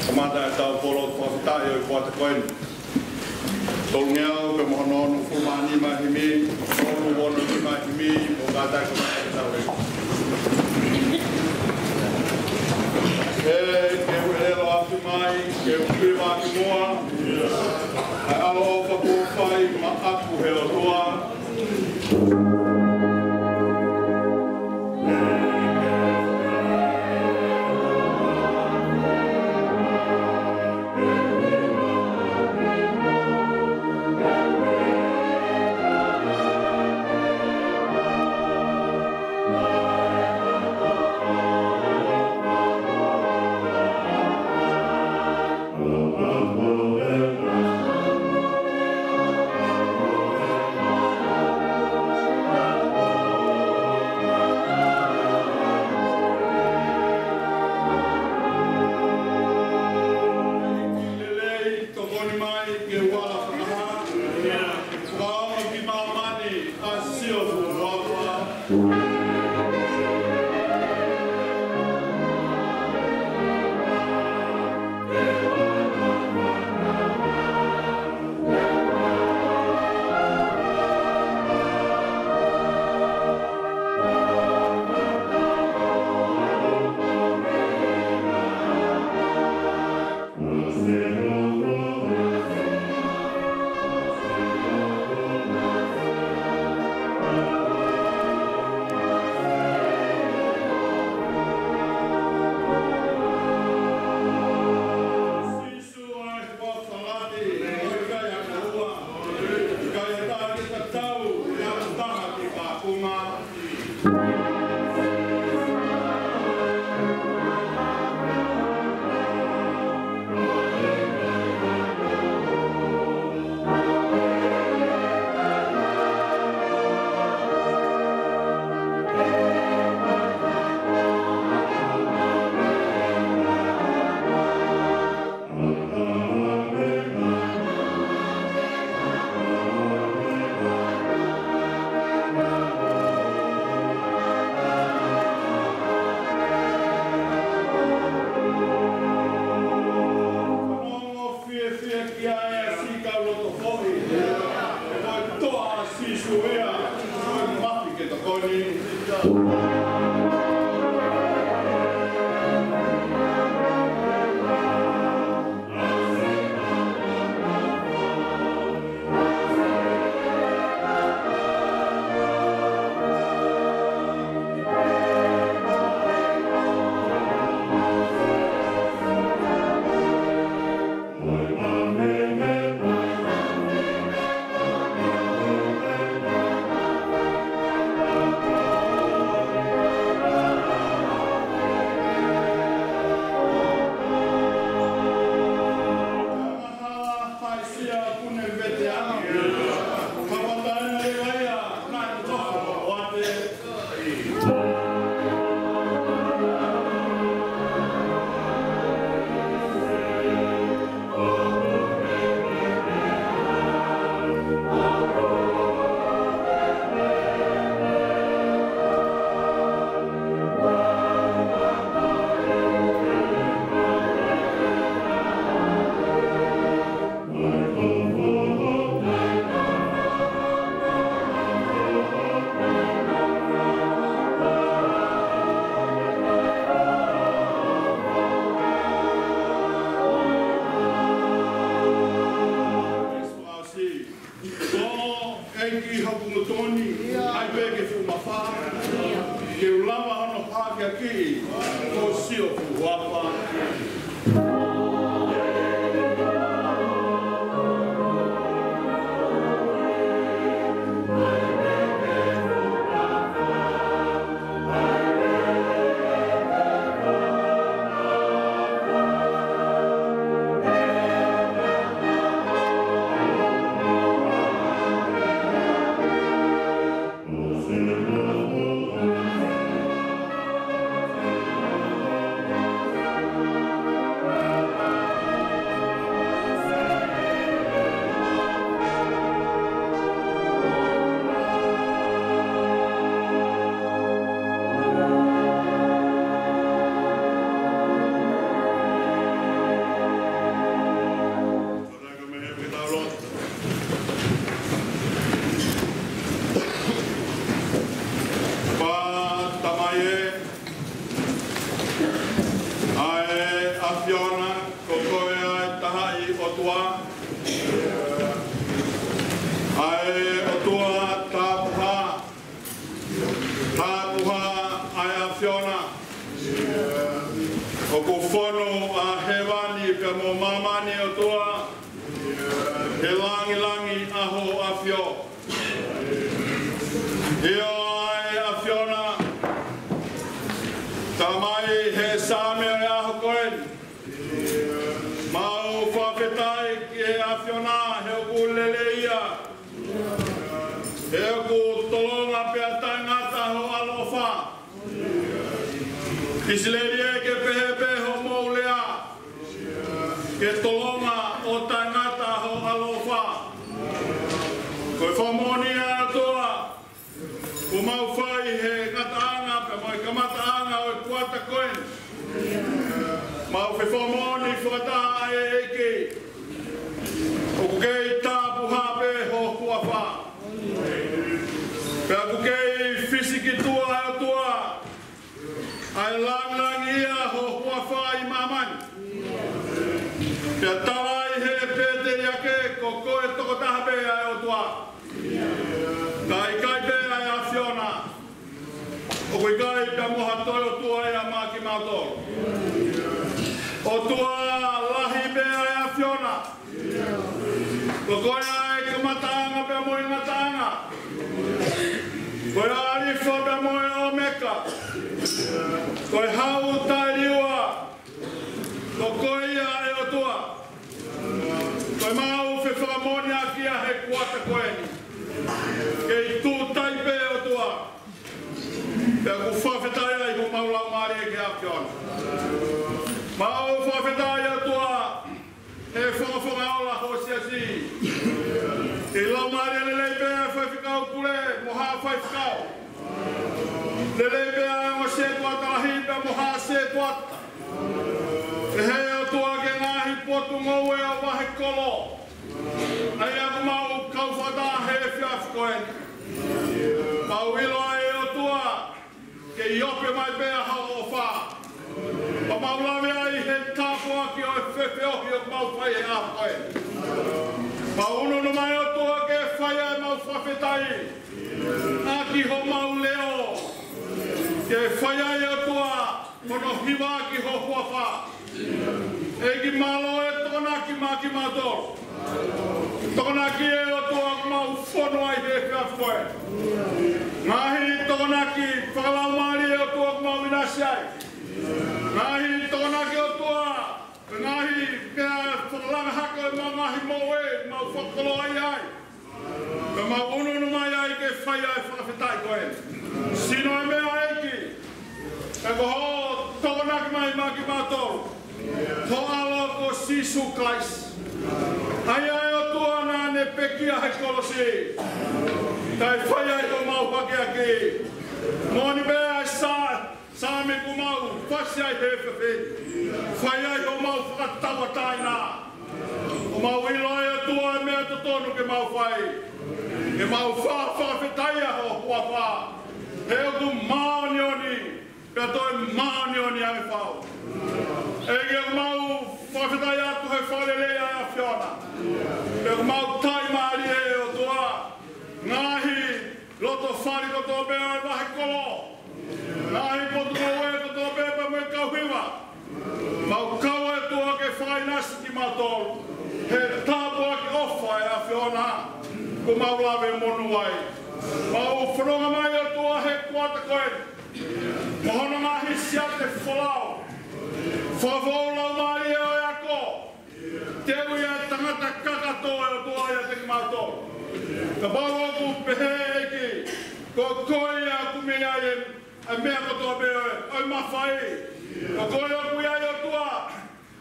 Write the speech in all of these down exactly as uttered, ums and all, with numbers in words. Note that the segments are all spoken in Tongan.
Kamata ʻetau polo fakafetaʻi ʻo e kuata ko eni. Tolungeau pea mo hono onongofulu mā nima himi, tolu ono nima himi, ʻo kātaki ko e tau e. ʻE, ke u ʻelelo atu mai, ke u hiva atu muʻa, ʻa e ʻaloʻofa kuo fai maʻaku ʻe he ʻOtua. ʻA e ʻOtua Tapuha, Tapuha ʻa e ʻAfiona. ʻOku fonu ʻa hēvani pea mo māmani ʻOtua, he langilangi ʻa ho ʻafio. ʻIo ʻa e ʻAfiona, talamai he Saame ʻo e ʻaho ko eni, mau fakafetaʻi ki he ʻAfiona he ʻoku lelei ia, he ʻoku tolonga pea taʻengata ho ʻaloʻofa. ʻIsileli ē, ke pehē pē hoʻomou lea, ke tolonga ʻo taʻengata ho ʻaloʻofa. Ko e fakamoʻoni ʻa e ʻOtua, ʻoku mau fai he ngataʻanga pea mo e kamataʻanga ʻo e kuata ko eni. Mau fefakamoʻoni fakataha ʻa e ʻEiki, ʻoku kei tapuha pē ho huafa. Pea ʻoku kei fisi ki tuʻa ʻa e ʻOtua ʻa e langilangiʻia ho huafa ʻi māmani. Pea tala ai he pēteliake, ko koe tokotaha pē ʻa e ʻOtua. Ka ʻikai pē ʻa e ʻAfiona, ʻoku ʻikai pea mo ha toe ʻOtua ia maʻa kimautolu. ʻOtua lahi pē ʻa e ʻAfiona. Ko koe ʻa e kamataʻanga pea mo e ngataʻanga. Ko e ʻAlifa pea mo e ʻOmeka. Ko e Hau taʻeliua. Ko koe ia ʻe ʻOtua. Ko e mau fefakamoʻoniʻaki ia he kuata ko eni. Kei tūtai pē ʻOtua. Pea ʻoku fakafetaʻi ai homau laumālie ki he ʻAfiona. Mau fakafetaʻi ʻOtua he fakafofonga ola ho siasi. ʻI he laumālie lelei pē ʻa e faifekau pule mo haʻa faifekau. Lelei pē ʻa e ongo sētuata lahi pea mo haʻa sētuata. Pehē ʻOtua ki he ngaahi potungāue ʻo Vahekolo. ʻA ia ʻoku mau kau fakataha he efiafi ko eni. Mau ʻilo ai ʻe ʻOtua, kei ope mai pē ʻa hoʻo ʻofa. Pea mau lave ai he tāpuaki ʻo e fefeohi ʻoku mau fai he ʻaho ko eni. Mau ʻunuʻunu mai ʻOtua ke fai ai ʻemau fakafetaʻi ʻaki homau leʻo. Ke fai ai ʻOtua hono hivaʻaki ho huafa. ʻEiki mālō e tokonaki maʻa kimautolu. Tokonaki ʻe ʻOtua ʻoku mau fonu ai he efiafi ko eni. Ngaahi tokonaki fakalaumālie ʻOtua ʻoku mau ʻinasi ai. Ngaahi tokonaki ʻOtua, ngaahi meʻa fakalanga hake ʻemau ngaahi moʻui, mau fakakoloaʻia ai. Pea mau ʻunuʻunu mai ai ke fai ai e fakafetaʻi ko eni. Sino e meʻa ʻEiki. Pea ko hoʻo tokonaki mai maʻa kimautolu ho ʻAlo ko Sīsū Kalaisi. ʻA ia ʻe ʻOtua naʻa ne pekia he kolosi. Kae fai ai homau hakeakiʻi. Moʻoni pē ʻa e Sā- Saame ʻoku mau fasi ai he efiafi. Fai ai homau fakatauʻatāina. ʻOku mau ʻilo ʻe ʻOtua e meʻa totonu ke mau fai. Ke mau fa- fakafetaʻi ʻa ho huafa. He ʻoku māʻoniʻoni, pea toe māʻoniʻoni ʻa e fau. ʻEiki ʻoku mau fakafetaʻi atu he fakalelei ʻa e ʻAfiona. Pea ʻoku mau taʻimālie ʻe ʻOtua. Ngaahi loto fale kotoa pē ʻa e Vahekolo. Ngaahi potungāue kotoa pē pea mo e kau hiva. Mau kau ʻOtua ke fakaʻinasi kimautolu he tāpuaki ʻofa ʻa e ʻAfiona ʻoku mau lave monū ai. Mau fononga mai ʻOtua he kuata ko eni mo hono ngaahi siate folau. Fakafoʻou laumālie ʻo e ako. Teuʻi ʻa e tangata kakato ʻe ʻOtua ʻiate kimautolu. Kapau ʻoku pehē ʻEiki, ko koe ia ʻoku mei ai e, e meʻa kotoa pē ʻo e, ʻo e mafai. Ko koe ʻoku ʻi ai ʻOtua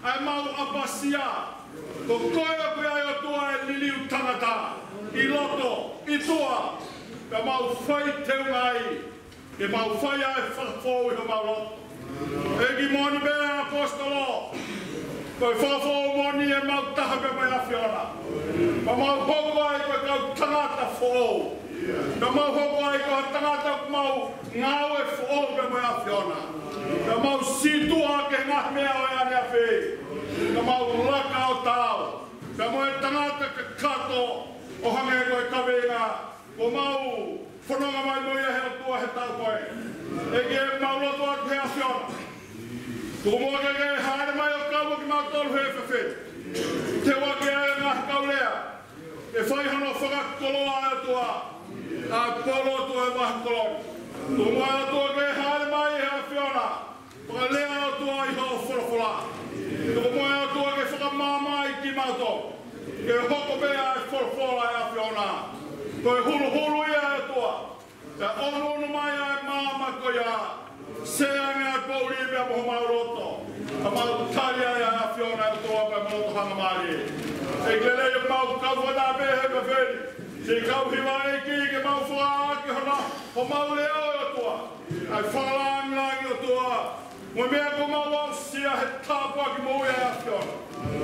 ʻa e mau ʻapasia. Ko koe ʻoku ʻi ai ʻOtua e liliu tangata ʻi loto, ʻi tuʻa, pea mau fai teunga ai. Ke mau fai ʻa e fakafoʻou ʻi homau loto. ʻEiki, moʻoni pē ʻa e ʻaposetolo, ko e fakafoʻou moʻoni ʻemau taha pē mo e ʻAfiona. Pea mau hoko ai ko e kau tangata foʻou. Pea mau hoko ai ko e tangata ʻoku mau ngāue foʻou pē mo e ʻAfiona. Pea mau sītuʻa ki he ngaahi meʻa ʻo e ʻaneafi. Pea mau laka ʻo taau. Ka Ko ʻemau fononga mai mo ia he ʻOtua he taʻu ko ē. ʻEiki, ʻoku mau lotu atu ki he ʻAfiona. Tuku muʻa ke ke hāʻele mai ʻo kau mo kimautolu he efiafi ni. Teu ʻaki ʻa e ngaahi kau lea ke fai hono fakakoloa ʻe ʻOtua ʻa e polo ʻOtua ʻo e vahe kolo ni. Tuku muʻa ʻe ʻOtua ke hāʻele mai he ʻAfiona. Fakalea ʻOtua ʻi hoʻo folofola. Tuku muʻa ʻe ʻOtua ke fakamaama ai kimautolu. Ke hoko pē ʻa e folofola ʻa e ʻAfiona ko e huluhulu ia ʻe ʻOtua. Pea ʻunuʻunu mai ʻa e maama ko ia. Sē ange ʻa e poʻuli pea mo homau loto. Ka mau tali ai ʻa e ʻAfiona ʻe ʻOtua pea mo loto hangamālie. ʻEiki, lelei ʻemau kau fanongo pē he efiafi ni. Siʻi kau hiva, ʻEiki, ke mau fakaʻaʻake hona, homau leʻo ʻe ʻOtua. ʻA e fakalāngilangi ʻOtua. Mo e meʻa kuo mau aʻusia he tāpuaki moʻui ʻa e ʻAfiona.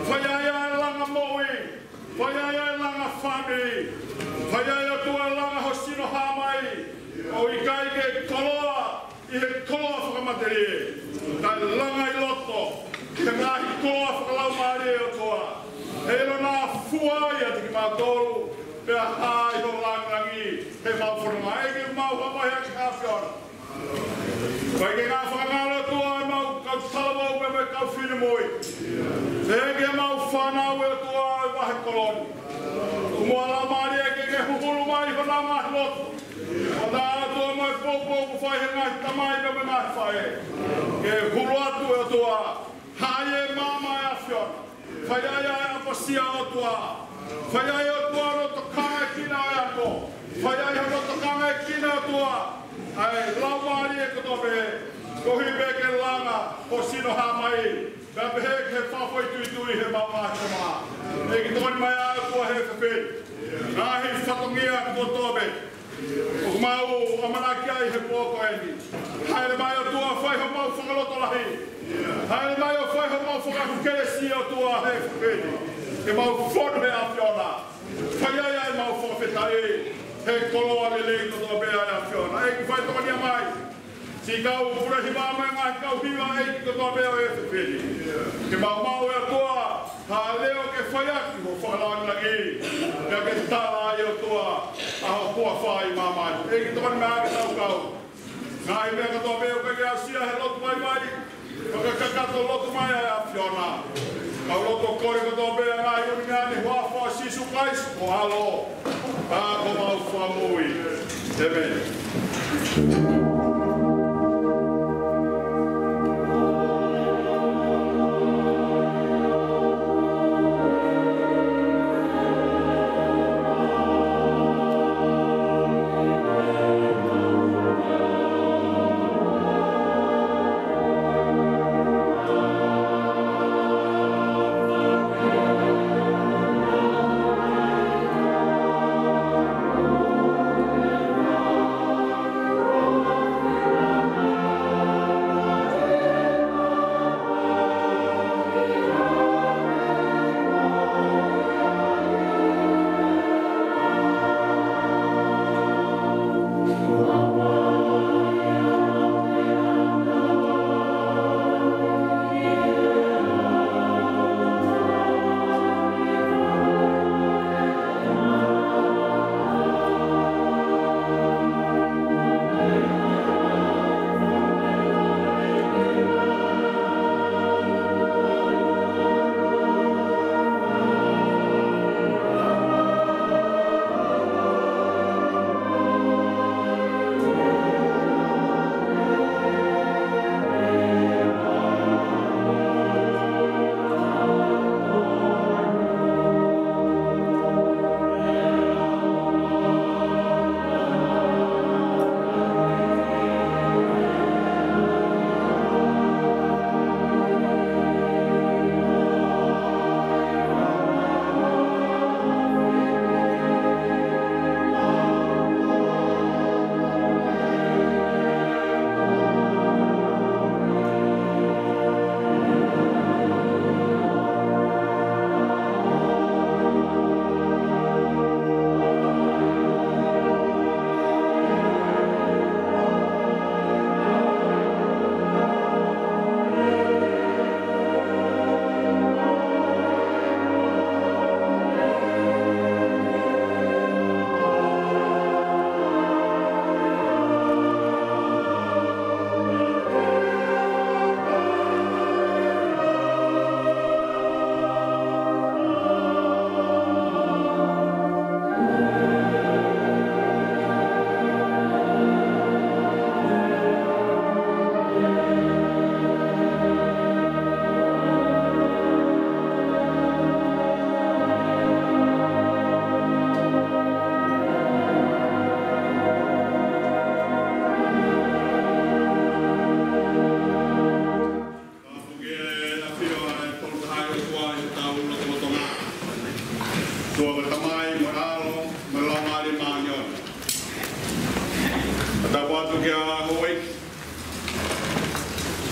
Fai ai ʻa e langa moʻui. Fai ai ʻa e langa fāmili. Fai ai ʻOtua e langa ho sino hā mai. ʻOku ʻikai ke koloa ʻi he koloa fakamatelie. Kae langa ʻi loto. Ki he ngaahi koloa fakalaumālie ʻOtua. He ʻilo naʻa fua ia ʻiate kimautolu. Pea hā ʻi ho lāngilangi. He mau fononga ʻEiki mau hapai ʻaki ʻa e ʻAfiona. Fai ke ngāue fakangalo ʻOtua ʻemau kau talavou pea mo e kau finemui. Pea ke mau fānau ʻe ʻOtua ʻi he vahe kolo ni. Tuku muʻa Laumālie ke ke huhulu mai honau ngaahi loto. ʻOtua mo e poupou kuo fai he ngaahi tamai pea mo e ngaahi faʻē. Ke hulu atu ʻe ʻOtua. Hā ʻi he maama ʻa e ʻAfiona. Fai ai ʻa e ʻapasia ʻOtua. Fai ai ʻOtua hono tokangaʻi kinautolu. Fai ai hono tokangaʻi kinautolu ʻa e laumālie kotoa pē. Koeʻuhi pē ke langa ho sino hā mai. Pea pehē ki he fakafoʻituitui he mau ngaahi tama. ʻEiki, tokoni mai ʻa e ʻOtua he efiafi ni. Ngaahi fatongia kotoa pē ʻoku mau ʻamanaki ai he pō ko eni. Hāʻele mai ʻOtua fai homau fakalotolahi. Hāʻele mai ʻo fai homau fakakelesi ʻOtua he efiafi ni. Ke mau fonu he ʻAfiona. Fai ai ʻemau fakafetaʻi. He koloa lelei kotoa pē ʻa e ʻAfiona. ʻEiki, fai tokoni mai. Siʻi kau pule hiva mo e ngaahi kau hiva ʻEiki kotoa pē ʻo e efiafi ni. Ke mau maʻu ʻe ʻOtua ha leʻo ke fai ʻaki ho fakalāngilangi. Pea ke tala ai ʻOtua ʻa ho huafa ʻi māmani. ʻEiki, tokoni mai ke tau kau. Ngaahi meʻa kotoa pē ʻoku ʻikai ke aʻusia he lotu vaivai. Fakakakato lotu mai ʻa e ʻAfiona. Kau lotu kole kotoa pē ʻa e ngaahi ʻuhinga ni he huafa ʻo Sīsū Kalaisi ko ho ʻAlo. Pea ko homau Fakamoʻui. ʻĒmeni. ʻOtua ko e Tamai, mo e ʻAlo, mo e Laumālie Māʻoniʻoni. Tapu atu kia Houʻeiki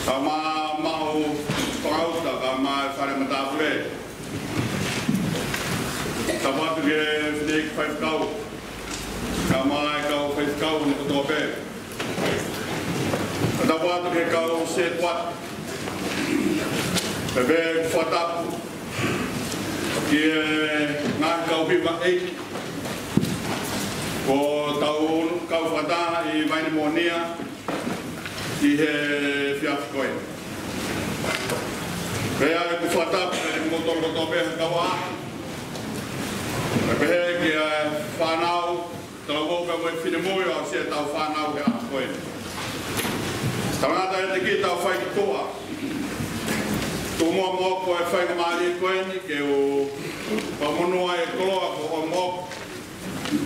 Taumaʻu Fakaʻuta, kae ʻumaʻā e fale matāpule. Tapu atu ki he fineʻeiki faifekau, kae ʻumaʻā e kau faifekau kotoa pē. Tapu atu ki he kau sētuata. Pea pehē ʻeku fakatapu ki he ngaahi kau hiva ʻeiki kuo tau kau fakataha ʻi Vaine Moʻonia ʻi he efiafi ko eni. Pea ʻoku ou fakatapu kiate kimoutolu kotoa pē he kau ʻaʻahi. Pea pehē ki he fānau, talavou pea mo e finemui ʻo aʻusia ʻetau fānau he ʻaho ko eni. Talangata ʻiate kita ʻo fai ki tuʻa. Tuku muʻa moʻoku e faingamālie ko eni ke u fakamonū ai e koloa kuo ʻomi moʻoku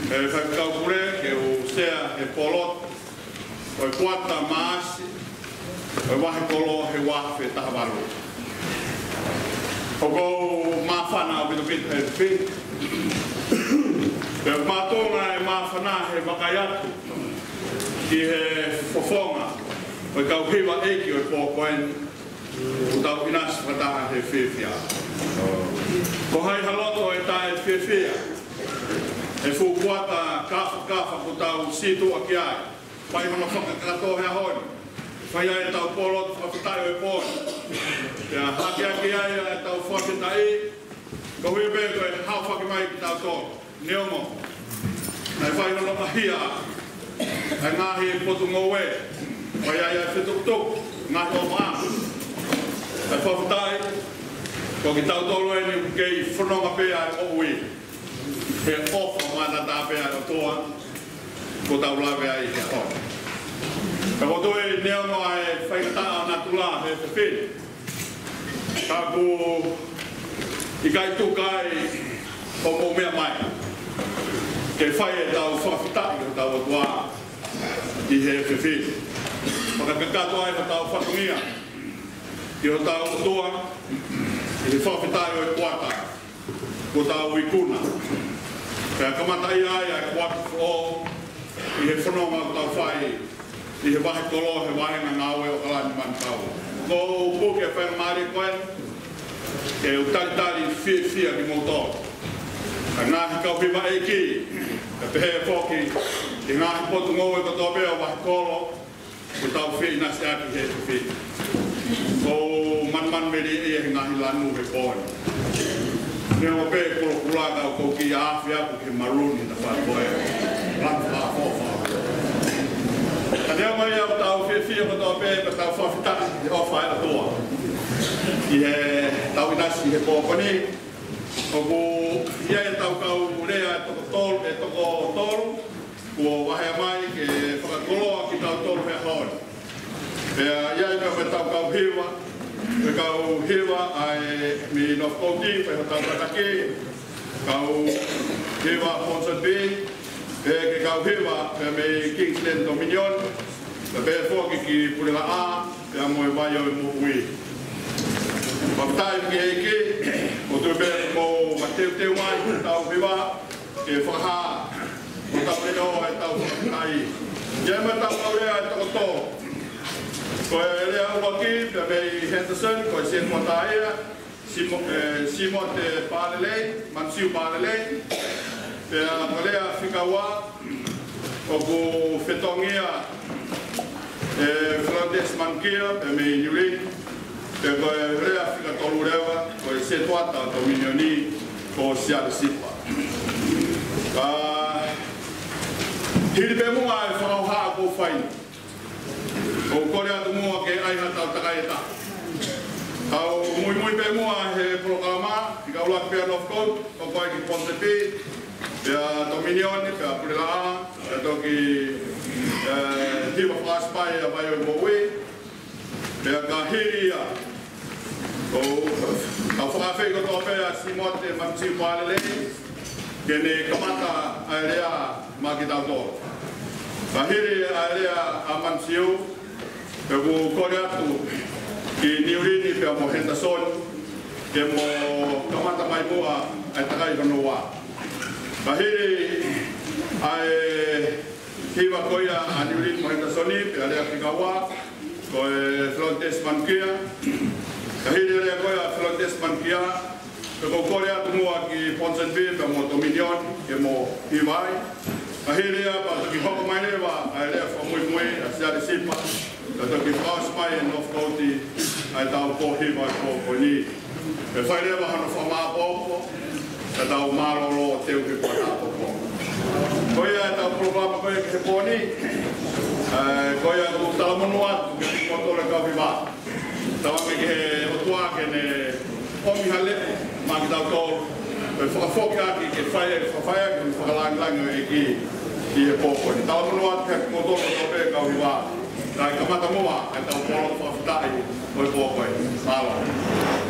ʻe he faifekau pule ke u sea he pōlotu ʻo e kuata Maʻasi ʻo e vahekolo he ua afe taha valu. ʻOku ou māfana ʻaupito he efiafi ni. Pea ʻoku mātuʻaki māfana he vakai atu ki he fofonga ʻo e kau hiva ʻeiki ʻo e pō ko eni kuo tau ʻinasi fakataha he fiefia. Ko hai ha loto ʻe taʻefiefia he fuʻu kuata kāfakafa kuo tau sītuʻa ki ai, fai hono fakakakato he ʻaho ni, fai ai ʻetau pōlotu fakafetaʻi ʻo e pō ni, pea hakeakiʻi ai ʻetau fakafetaʻi, koeʻuhi pē ko e haofaki mai kitautolu. Neongo naʻe fai hono ʻahia ʻa e ngaahi potungāue, fai ai ʻa e fetukutuku, ngaahi ʻofaʻanga, ʻa e fakafetaʻi, ko kitautolu eni ʻoku kei fononga pē ʻa e moʻui he ʻofa maʻataʻatā pē ʻa e ʻOtua kuo tau lave ai he ʻaho ni. Ka ʻoku ou tui neongo ʻa e faingataʻa ʻo natula he efiafi ni, ka ʻoku ʻikai tuku ai hoʻomou meʻa mai ke fai ʻetau fakafetaʻi ki hotau ʻOtua ʻi he efiafi ni. Fakakakato ai hotau fatongia ki hotau ʻOtua ʻi he fakafetaʻi ʻo e kuata kuo tau ikuna. Pea kamataʻia ai ʻa e kuata foʻou ʻi he fononga ʻoku tau fai ʻi he vahekolo he vāhenga ngāue ʻo ʻAokalani Manukau. ʻOku ou puke faingamālie ko eni ke u talitali fiefia kimoutolu, ʻa e ngaahi kau hiva ʻeiki, pea pehē foki ki he ngaahi potungāue kotoa pē ʻo e vahekolo kuo tau fie ʻinasi ʻaki he efiafi ni. ʻOku ou manumanumelie ia he ngaahi lanu he pō ni. Neongo pē kulokula ka ʻoku ou kiʻi ʻaʻafi atu ki he maroon he tafaʻaki ko ē. Lanu fakaʻofoʻofa. Ka neongo ia ʻoku tau fiefia kotoa pē pea tau fakafetaʻi he ʻofa ʻa e ʻOtua ʻi heʻetau ʻinasi he pō ko eni. ʻOku ʻi ai ʻetau kau lea ʻe toko tolu, ʻe toko tolu kuo vaheʻi mai ke fakakoloa kitautolu he ʻaho ni. Pea ʻi ai pē ʻetau kau hiva, ʻetau kau hiva ʻa e mei Northcote, pea ʻi hotau tataki, kau hiva Ponsonby, pea ki he kau hiva pea mei Kingsland Dominion, pea pehē foki ki Pulelaʻā, pea mo e Vai ʻo e Moʻui. Fakafetaʻi ki he ʻEiki, ʻoku ou tui pē ʻoku mou mateuteu mai ʻetau hiva, ke fakahā ʻoku tau ʻilo ʻetau fakafetaʻi. ʻI ai mo ʻetau kau lea ʻe toko tolu. Ko e lea ʻuluaki, pea mei Henderson, ko e sētuata ia, Simo-, ē, Simote Palelei, Mansiu Palelei. Pea ko e lea fika ua, ʻoku fetongia ʻe Florence Manukia, pea mei New Lynn. Pea ko e lea fika tolu leva, ko e sētuata Dominion, ko Siale Sipa. Ka hili pē muʻa e fakahoha ʻoku ou fai, ʻoku ou kole atu muʻa ke ʻai haʻatau takai ʻe taha. Tau muimui pē muʻa he polokalama, fika ʻuluaki pē ʻa Northcote, ʻo ʻoku ʻai ki Ponsonby, pea Dominion, pea Pulelaʻā, pea toki, ē, hiva fakaʻosi pē ʻa Vai ʻo e Moʻui. Pea ka hili ia, ʻoku tau fakaafeʻi kotoa pē ʻa Simote Mansiu Palelei ke ne kamata ʻa e lea maʻa kitautolu. Ka hili ʻa e lea ʻa Mansiu, ʻoku ou kole atu ki New Lynn pea mo Henderson ke mou kamata mai muʻa ʻa e takai hono ua. Ka hili ʻa e hiva ko ia ʻa Niulini mo Henderson, pea lea fika ua, ko e Florence Manukia. Ka hili lea ko ia ʻa Florence Manukia, pea ʻoku ou kole atu muʻa ki Ponsonby pea mo Dominion ke mo hiva ai. Ka hili ia pea toki hoko mai leva ʻa e lea fakamuimui ʻa Siale Sipa, pea toki fakaʻosi mai ʻe Northcote ʻa e tau pō hiva ʻo e pō ko eni. ʻE fai leva hano fakamāʻopoʻopo, ka tau mālōlō teu ki he pō tāpōpō. Ko ia ʻetau polokalama ko ia ki he pō ni, ē, ko ia ʻoku talamonū atu kiate kimoutolu kau hiva. Tauange ki he ʻOtua ke ne ʻomi ha leʻo maʻa kitautolu, ʻo fakafoki ʻaki ke fai, fakafai ʻaki e fakalāngilangi ʻo e ʻEiki ʻi he pō ko eni. Talamonū atu kiate kimoutolu kotoa pē kau hiva, kae kamata muʻa ʻetau pō fakafetaʻi ʻo e pō ko eni. Mālō.